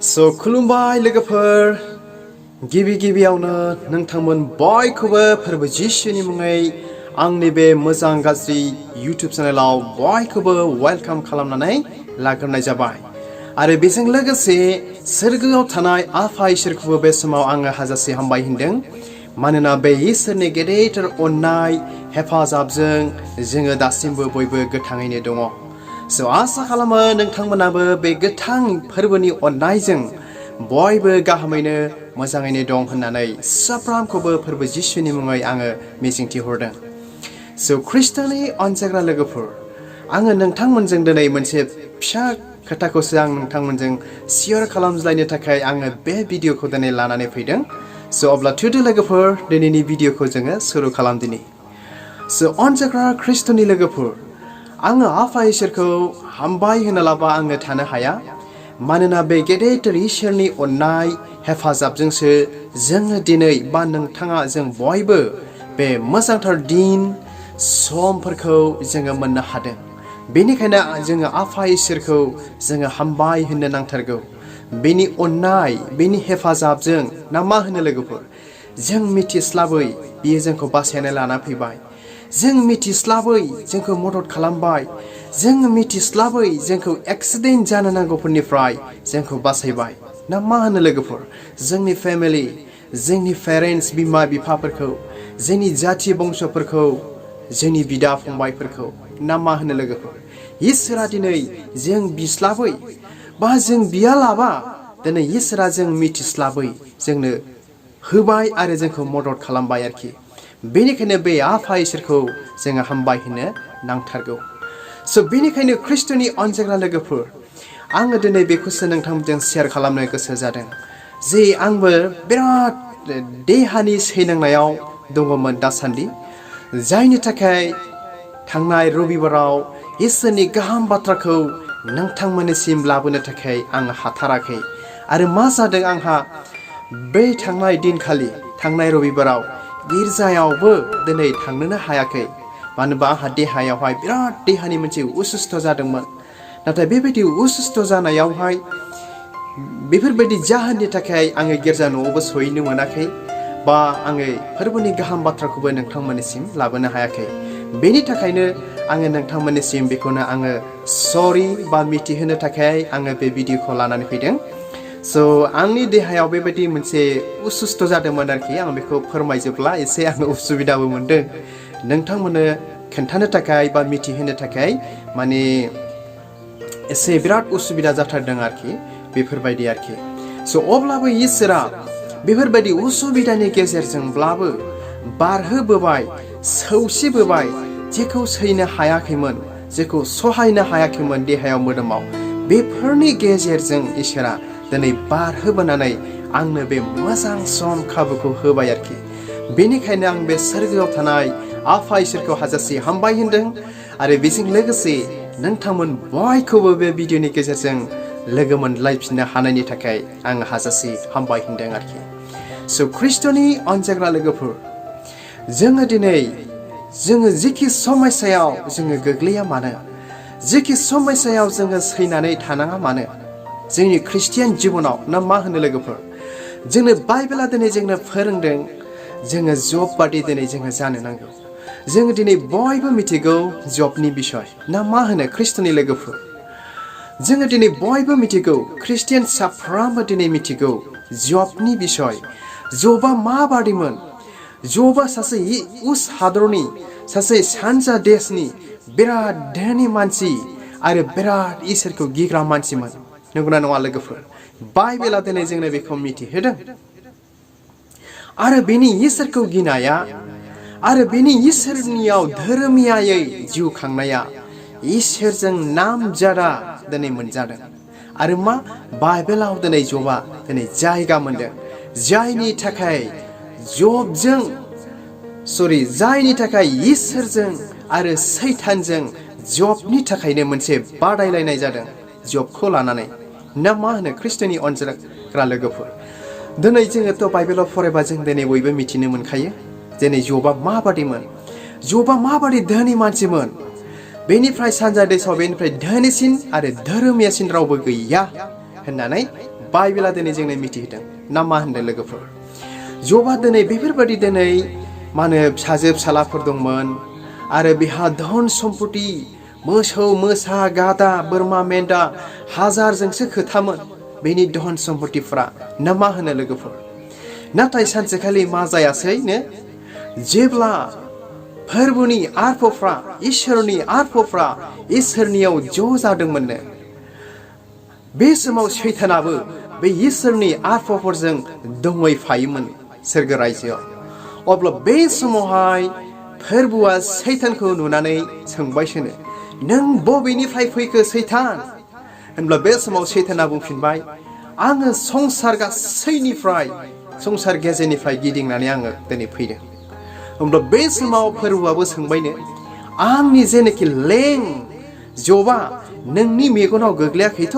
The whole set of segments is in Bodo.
खुलुमबाय लोगोफोर गिबियावनो नोंथांमोन बयखौबो फोरबो जिसुनि मुङै आंनि बे मोजां गाज्रि YouTube चेनेलाव बयखौबो वेलकाम खालामनानै लाग्रोनाय जाबाय आरो बेजों लोगोसे सोरगोआव थानाय आफा इसोरखौबो बे समाव आङो हाजासे हामबाय होनदों मानोना बे इसोरनि गेदेर अननाय हेफाजाबजों जोङो दासिमबो बयबो गोथाङैनो दङ। आसा खालामो नोंथांमोनाबो बे गोथां फोरबोनि अननायजों बयबो गाहामैनो मोजाङैनो दं होननानै साफ्रोमखौबो फोरबो जिसुनि मुङै आङो मिजिंथिहरदों। ख्रिस्ट'नि अनसायग्रा लोगोफोर, आङो नोंथांमोनजों दिनै मोनसे फिसा खोथाखौसो आं नोंथांमोनजों शेयार खालामज्लायनो थाखाय आङो बे भिडिअखौ दिनै लानानै फैदों। अब्ला थुदो लोगोफोर, दिनैनि भिडिअखौ जोङो सुरु खालामदिनि। अनसायग्रा ख्रिस्ट'नि लोगोफोर, आङो आफा इसोरखौ हामबाय होना लाबा आङो थानो हाया, मानोना बे गेदेर इसोरनि अननाय हेफाजाबजोंसो जोङो दिनै बा नोंथाङा जों बयबो बे मोजांथार दिन समफोरखौ जोङो मोननो हादों। बेनिखायनो जोङो आफा इसोरखौ जोङो हामबाय होननो नांथारगौ। बेनि अननाय, बेनि हेफाजाबजों ना मा होनो लोगोफोर, जों मिथिस्लाबै बियो जोंखौ बासायना लाना फैबाय। जों मिथिस्लाबै जोंखौ मदद खालामबाय। जों मिथिस्लाबै जोंखौ एक्सिडेन्ट जानो नांगौफोरनिफ्राय जोंखौ बासायबाय। ना मा होनो लोगोफोर, जोंनि फेमिलि, जोंनि पेरेन्टस बिमा बिफाफोरखौ, जोंनि जाथि बंस'फोरखौ, जोंनि बिदा फंबायफोरखौ ना मा होनो लोगोफोर, इसोरा दिनै जों बिस्लाबै बा जों बियालाबा दिनै इसोरा जों मिथिस्लाबै जोंनो होबाय आरो जोंखौ मदद खालामबाय आरोखि। बेनिखायनो बे आफा इसोरखौ जोङो हामबाय होनो नांथारगौ। बेनिखायनो ख्रिस्ट'नि अनसायग्रा लोगोफोर, आङो दिनै बेखौसो नोंथांमोनजों शेयार खालामनो गोसो जादों जे आंबो बिराद देहानि सैनांनायाव दङमोन दासान्दि, जायनि थाखाय थांनाय रबिबाराव इसोरनि गाहाम बाथ्राखौ नोंथांमोननिसिम लाबोनो थाखाय आं हाथाराखै। आरो मा जादों, आंहा बे थांनाय दिनखालि थांनाय रबिबाराव गिर्जायावबो दिनै थांनोनो हायाखै, मानो होनबा आंहा देहायावहाय बिराद देहानि मोनसे उसुस्थ जादोंमोन। नाथाय बेबायदि उसुस्थ जानायावहाय बेफोरबायदि जाहोननि थाखाय आङो गिर्जा न'आवबो सहैनो मोनाखै, बा आङो फोरबोनि गाहाम बाथ्राखौबो नोंथांमोननिसिम लाबोनो हायाखै। बेनि थाखायनो आङो नोंथांमोननिसिम बेखौनो आङो सरि बा मिथिहोनो थाखाय आङो बे भिडिअखौ लानानै फैदों। आंनि देहायाव बेबायदि मोनसे उसुस्थ जादोंमोन आरोखि। आं बेखौ फोरमायजोबला, एसे आङो उसुबिदाबो मोनदों नोंथांमोननो खोन्थानो थाखाय बा मिथिहोनो थाखाय, माने एसे बिराद उसुबिदा जाथारदों आरोखि, बेफोरबायदि आरोखि। अब्लाबो इसोरा बेफोरबायदि उसुबिदानि गेजेरजोंब्लाबो बारहोबोबाय, सौसिबोबाय, जेखौ सैनो हायाखैमोन, जेखौ सहायनो हायाखैमोन देहायाव मोदोमाव, बेफोरनि गेजेरजों इसोरा दिनै बारहोबोनानै आंनो बे मोजां सम खाबुखौ होबाय आरोखि। बेनिखायनो आं बे सोरगोआव थानाय आफा इसोरखौ हाजासे हामबाय होनदों आरो बेजों लोगोसे नोंथांमोन बयखौबो बे भिडिअनि गेजेरजों लोगो मोनलायफिननो हानायनि थाखाय आं हाजासे हामबाय होनदों आरोखि। ख्रिस्ट'नि अनसायग्रा लोगोफोर, जोङो दिनै जेखि समस्यायाव जोङो गोग्लैया मानो, जेखि समस्यायाव जोङो सैनानै थानाङा मानो जोंनि ख्रिस्टियान जिबनाव, ना मा होनो लोगोफोर, जोंनो बाइबेला दिनै जोंनो फोरोंदों जोङो जब बादि दिनै जोङो जानो नांगौ। जोङो दिनै बयबो मिथिगौ जबनि बिसय, ना मा होनो ख्रिस्ट'नि लोगोफोर, जोङो दिनै बयबो मिथिगौ, ख्रिस्टियान साफ्रोमबो दिनै मिथिगौ जबनि बिसय। जबा माबादिमोन? जबा सासे उस हादरनि, सासे सानजा देशनि बिराद धोनि मानसि आरो बिराद इसोरखौ गिग्रा मानसिमोन। नंगौना नङा लोगोफोर? बाइबेला दिनै जोंनो बेखौ मिथिहोदों। आरो बेनि इसोरखौ गिनाया आरो बेनि इसोरनियाव धोरोमियायै जिउ खांनाया इसोरजों नामजादा दिनै मोनजादों। आरो मा, बाइबेलाव दिनै जबा दिनै जायगा मोनदों, जायनि थाखाय जायनि थाखाय इसोरजों आरो सैतानजों जबनि थाखायनो मोनसे बादायलायनाय जादों जबखौ लानानै। ना मा होनो ख्रिस्ट'नि अनसायग्रा लोगोफोर, दिनै जोङोथ' बाइबेलाव फरायबा जों दिनै बयबो मिथिनो मोनखायो दिनै जबा माबादिमोन, जबा माबादि धोनि मानसिमोन। बेनिफ्राय सानजा देशआव बेनिफ्राय धोनिसिन आरो धोरोमियासिन रावबो गैया होननानै बाइबेला दिनै जोंनो मिथिहोदों ना मा होनदों लोगोफोर जबा दिनै बेफोरबायदि दिनै मा होनो फिसाजो फिसालाफोर दंमोन आरो बिहा धन सम्पति मोसौ मोसा गादा बोरमा मेन्दा हाजारजोंसो खोथामोन बेनि धन सम्पतिफ्रा ना मा होनो लोगोफोर नाथाय सानसेखालि मा जायासैनो जेब्ला फोरबोनि आरफफ्रा इसोरनि आरफफ्रा इसोरनियाव ज' जादोंमोननो बे समाव सैतानाबो बे इसोरनि आरफफोरजों दंहैफायोमोन सोरगो रायजोआव अब्ला बे समावहाय फोरबोआ सैतानखौ नुनानै सोंबायसोनो नों बबेनिफ्राय फैखो सैतान होनब्ला बे समाव सैताना बुंफिनबाय आङो संसार गासैनिफ्राय संसार गेजेरनिफ्राय गिदिंनानै आङो दिनै फैदों होमब्ला बे समाव फोरबोआबो सोंबायनो आंनि जेनाखि लें जबा नोंनि मेगनाव गोग्लैयाखैथ'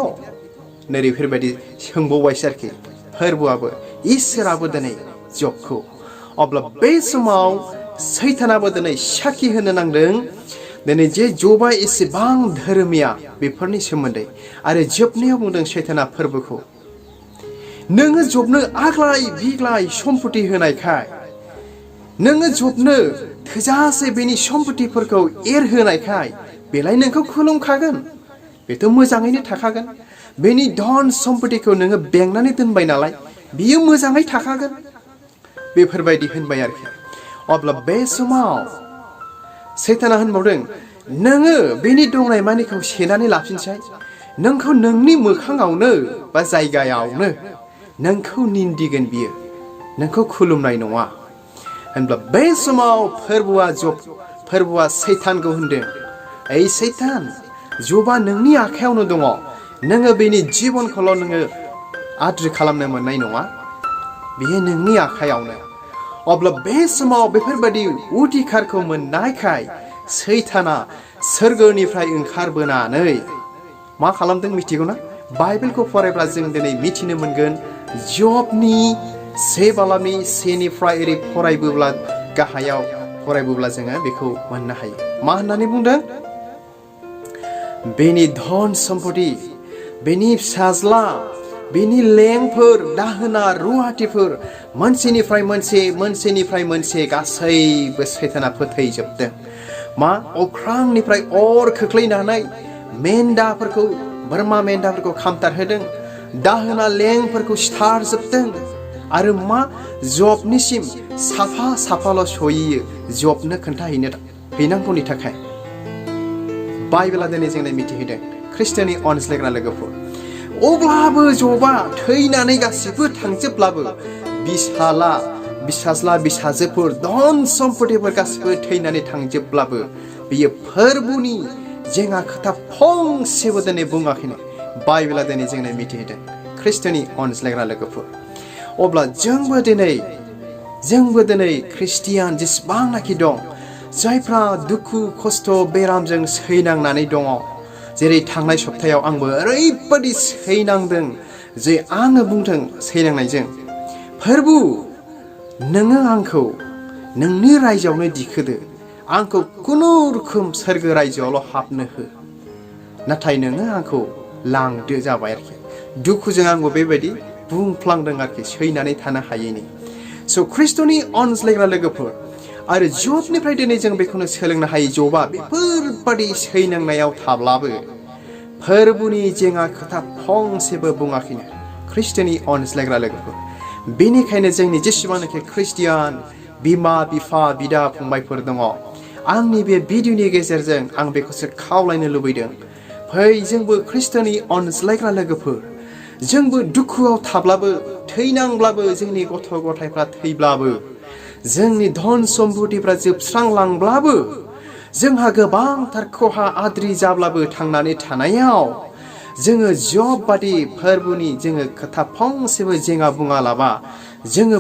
नैबेफोरबायदि सोंबावबायसो आरोखि फोरबोआबो इसोराबो दिनै जबखौ अब्ला बे समाव सैतानाबो दिनै साखि होनो नांदों दिनै जे जबा एसेबां धोरोमिया बेफोरनि सोमोन्दै आरो जोबनायाव बुंदों सैताना फोरबोखौ नोङो जबनो आग्लाय बिग्लाय सम्पति होनायखाय नोङो जबनो थोजासे बेनि सम्पतिफोरखौ एरहोनायखाय बेलाय नोंखौ खुलुमखागोन बेथ' मोजाङैनो थाखागोन बेनि धन सम्पतिखौ नोङो बेंनानै दोनबाय नालाय बियो मोजाङै थाखागोन बेफोरबायदि होनबाय आरोखि अब्ला बे समाव सैताना होनबावदों नोङो बेनि दंनाय मानिखौ सेनानै लाफिनसै नोंखौ नोंनि मोखाङावनो बा जायगायावनो नोंखौ निन्दिगोन बियो नोंखौ खुलुमनाय नङा होनब्ला बे समाव फोरबोआ सैतानखौ होनदों ओइ सैतान जबा नोंनि आखायावनो दङ नोङो बेनि जिबनखौल' नोङो आद्रि खालामनो मोननाय नङा बियो नोंनि आखायावनो अब्ला बे समाव बेफोरबायदि अधिकारखौ मोननायखाय सैताना सोरगोनिफ्राय ओंखारबोनानै मा खालामदों मिथिगौना बाइबेलखौ फरायब्ला जों दिनै मिथिनो मोनगोन जबनि 7:1 ओरै फरायबोब्ला गाहायाव फरायबोब्ला जोङो बेखौ मोननो हायो मा होननानै बुंदों बेनि धन सम्पति बेनि फिसाज्ला बेनि लेंफोर दाहोना रुवाथिफोर मोनसेनिफ्राय मोनसे गासैबो सैताना फोथैजोबदों मा अख्रांनिफ्राय अर खोख्लैनानै मेन्दाफोरखौ बोरमा मेन्दाफोरखौ खामथारहोदों दाहोना लेंफोरखौ सिथारजोबदों आरो मा जबनिसिम साफाल' सहैयो जबनो खोन्थाहैनांगौनि थाखाय बाइबेला दिनै जोंनो मिथिहोदों ख्रिस्टियाननि अनज्लायग्रा लोगोफोर अब्लाबो जबा थैनानै गासिबो थांजोबब्लाबो फिसाज्ला फिसाजोफोर धन सम्पतिफोर गासिबो थैनानै थांजोबब्लाबो बियो फोरबोनि जेंना खोथा फंसेबो दिनै बुङाखैनो बाइबेला दिनै जोंनो मिथिहोदों ख्रिस्टियाननि अनज्लायग्रा लोगोफोर अब्ला जोंबो दिनै ख्रिस्टियान जेसेबांनाखि दं जायफ्रा दुखु खस्थ' बेरामजों सैनांनानै दङ जेरै थांनाय सप्तायाव आंबो ओरैबायदि सैनांदों जे आङो बुंदों सैनांनायजों फोरबो नोङो आंखौ नोंनि रायजोआवनो दिखोदो आंखौ खुनुरुखुम सोरगो रायजोआवल' हाबनो हो नाथाय नोङो आंखौ लांदो जाबाय आरोखि दुखुजों आंबो बेबायदि बुंफ्लांदों आरोखि सैनानै थानो हायैनि स' ख्रिस्ट'नि अनज्लायग्रा लोगोफोर आरो जबनिफ्राय दिनै जों बेखौनो सोलोंनो हायो जबा बेफोरबादि सैनांनायाव थाब्लाबो फोरबोनि जेंना खोथा फंसेबो बुङाखैनो ख्रिस्ट'नि अनज्लायग्रा लोगोफोर बेनिखायनो जोंनि जेसेबांनाखि ख्रिस्टियान बिमा बिफा बिदा फंबायफोर दङ आंनि बे भिडिअनि गेजेरजों आं बेखौसो खावलायनो लुबैदों फै जोंबो ख्रिस्ट'नि अनज्लायग्रा लोगोफोर जोंबो दुखुआव थाब्लाबो थैनांब्लाबो जोंनि गथ' गथायफ्रा थैब्लाबो जोंनि धन सम्पतिफ्रा जोबस्रांलांब्लाबो जोंहा गोबांथार खहा आद्रि जाब्लाबो थांनानै थानायाव जोङो जब बादि फोरबोनि जोङो खोथा फंसेबो जेंना बुङालाबा जोङो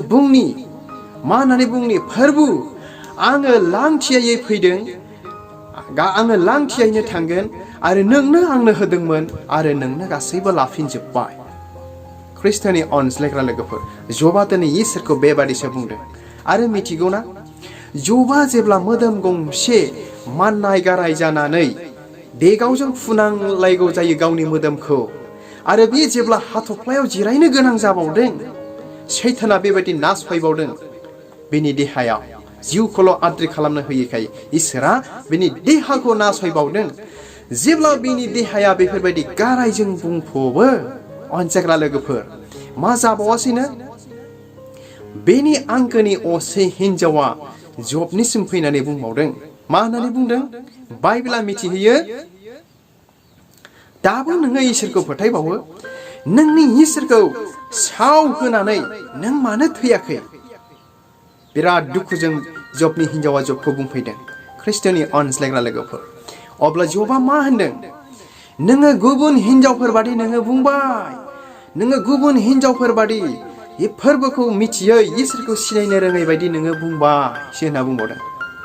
मा होननानै बुंनि फोरबो आङो लांथियायै फैदों आङो लांथियायैनो थांगोन आरो नोंनो आंनो होदोंमोन आरो नोंनो गासैबो लाफिनजोब्बाय ख्रिस्ट'नि अनज्लायग्रा लोगोफोर जबा दिनै इसोरखौ बेबादिसो बुंदों आरो मिथिगौना जबा जेब्ला मोदोम गंसे माननाय गाराय जानानै देगावजों फुनांलायगौ जायो गावनि मोदोमखौ आरो बे जेब्ला हाथफ्लायाव जिरायनो गोनां जाबावदों सैताना बेबायदि नासयबावदों बेनि देहायाव जिउखौल' आद्रि खालामनो होयैखाय इसोरा बेनि देहाखौ नासयबावदों जेब्ला बेनि देहाया बेफोरबायदि गारायजों बुंफबो अनजाग्रा लोगोफोर मा जाबावासैनो बेनि आंगोनि असे हिन्जावा जबनिसिम फैनानै बुंबावदों मा होननानै बुंदों बाइबेला मिथिहोयो दाबो नोङो इसोरखौ फोथायबावो नोंनि इसोरखौ साव होनानै नों मानो थैयाखै बिराद दुखुजों जबनि हिन्जावा जबखौ बुंफैदों ख्रिस्ट'नि अनज्लायग्रा लोगोफोर अब्ला जबा मा होनदों नोङो गुबुन हिन्जावफोर बादि नोङो बुंबाय नोङो गुबुन हिन्जावफोर बादि बे फोरबोखौ मिथियै इसोरखौ सिनायनो रोङै बायदि नोङो बुंबायसो होनना बुंबावदों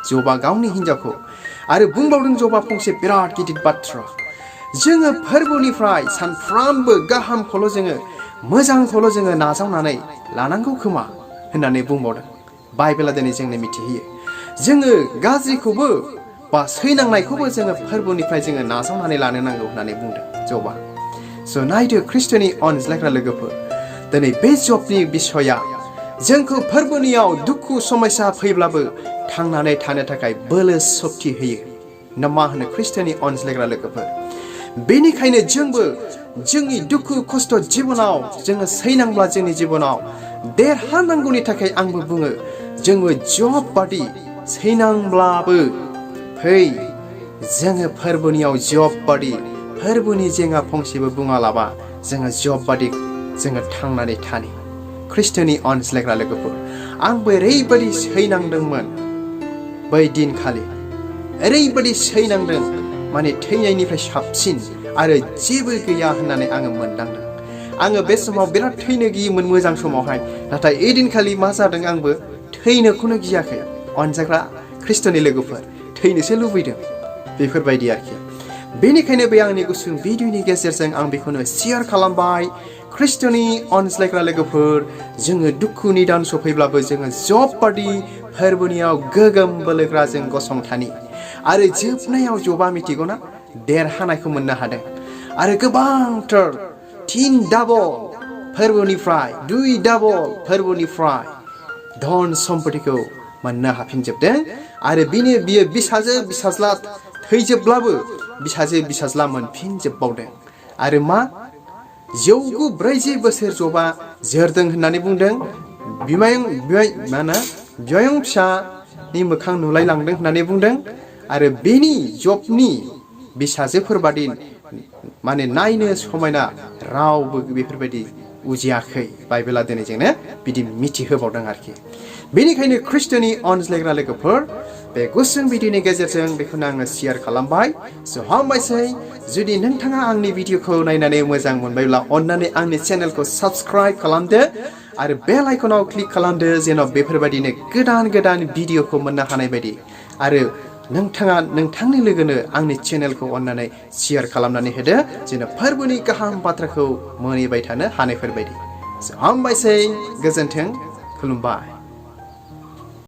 जबा गावनि हिन्जावखौ आरो बुंबावदों जबा फंसे बिराद गिदिर बाथ्रा जोङो फोरबोनिफ्राय सानफ्रामबो गाहामखौल' जोङो मोजांखौल' जोङो नाजावनानै लानांगौ खोमा होननानै बुंबावदों बाइबेला दिनै जोंनो मिथिहोयो जोङो गाज्रिखौबो बा सैनांनायखौबो जोङो फोरबोनिफ्राय जोङो नाजावनानै लानो नांगौ होननानै बुंदों जबा स' नायदो ख्रिस्ट'नि अनज्लायग्रा लोगोफोर दिनै बे जबनि बिसया जोंखौ फोरबोनियाव दुखु समस्या फैब्लाबो थांनानै थानो थाखाय बोलो सक्ति होयो ना मा होनो ख्रिस्ट'नि अनज्लायग्रा लोगोफोर बेनिखायनो जोंबो जोंनि दुखु खस्थ' जिबनाव जोङो सैनांब्ला जोंनि जिबनाव देरहानांगौनि थाखाय आंबो बुङो जोङो जब बादि सैनांब्लाबो फै जोङो फोरबोनियाव जब बादि फोरबोनि जेंना फंसेबो बुङालाबा जोङो जब बादि जोङो थांनानै थानि ख्रिस्ट'नि अनज्लायग्रा लोगोफोर आंबो ओरैबायदि सैनांदोंमोन बै दिनखालि ओरैबायदि सैनांदों माने थैनायनिफ्राय साबसिन आरो जेबो गैया होननानै आङो मोनदांदों आङो बे समाव बिराद थैनो गियोमोन मोजां समावहाय नाथाय ए दिनखालि मा जादों आंबो थैनोखौनो गियाखै अनजाग्रा ख्रिस्ट'नि लोगोफोर थैनोसो लुबैदों बेफोरबायदि आरोखि बेनिखायनो बे आंनि गुसुं भिडिअनि गेजेरजों आं बेखौनो शेयार खालामबाय ख्रिस्ट'नि अनज्लायग्रा लोगोफोर जोङो दुखु निदान सफैब्लाबो जोङो जब बादि फोरबोनियाव गोगोम बोलोग्रा जों गसंथानि आरो जोबनायाव जबा मिथिगौना देरहानायखौ मोननो हादों आरो गोबांथार 3 डाबल फोरबोनिफ्राय 2 डाबल फोरबोनिफ्राय धन सम्पतिखौ मोननो हाफिनजोबदों आरो बियो बिसाजो बिसाज्ला थैजोबब्लाबो बिसाजो बिसाज्ला मोनफिनजोबबावदों आरो मा 40 बोसोर जबा जोरदों होननानै बुंदों बिमायं फिसानि मोखां नुलायलांदों होननानै बुंदों आरो बेनि जबनि बिसाजोफोरबादि माने नायनो समायना रावबो बेफोरबायदि उजियाखै बाइबेला दिनै जोंनो बिदि मिथिहोबावदों आरोखि बेनिखायनो ख्रिस्ट'नि अनज्लायग्रा लोगोफोर बे गुसुं भिडिअनि गेजेरजों बेखौनो आङो शेयार खालामबाय स' हामबायसै जुदि नोंथाङा आंनि भिडिअखौ नायनानै मोजां मोनबायब्ला अन्नानै आंनि चेनेलखौ साबस्क्राइब खालामदो आरो बेल आइकनाव क्लिक खालामदो जेन' बेफोरबायदिनो गोदान गोदान भिडिअखौ मोननो हानाय बायदि आरो नोंथाङा नोंथांनि लोगोनो आंनि चेनेलखौ अन्नानै शेयार खालामनानै होदो जेन' फोरबोनि गाहाम बाथ्राखौ मोनहैबाय थानो हानायफोरबायदि हामबायसै गोजोन्थों खुलुमबाय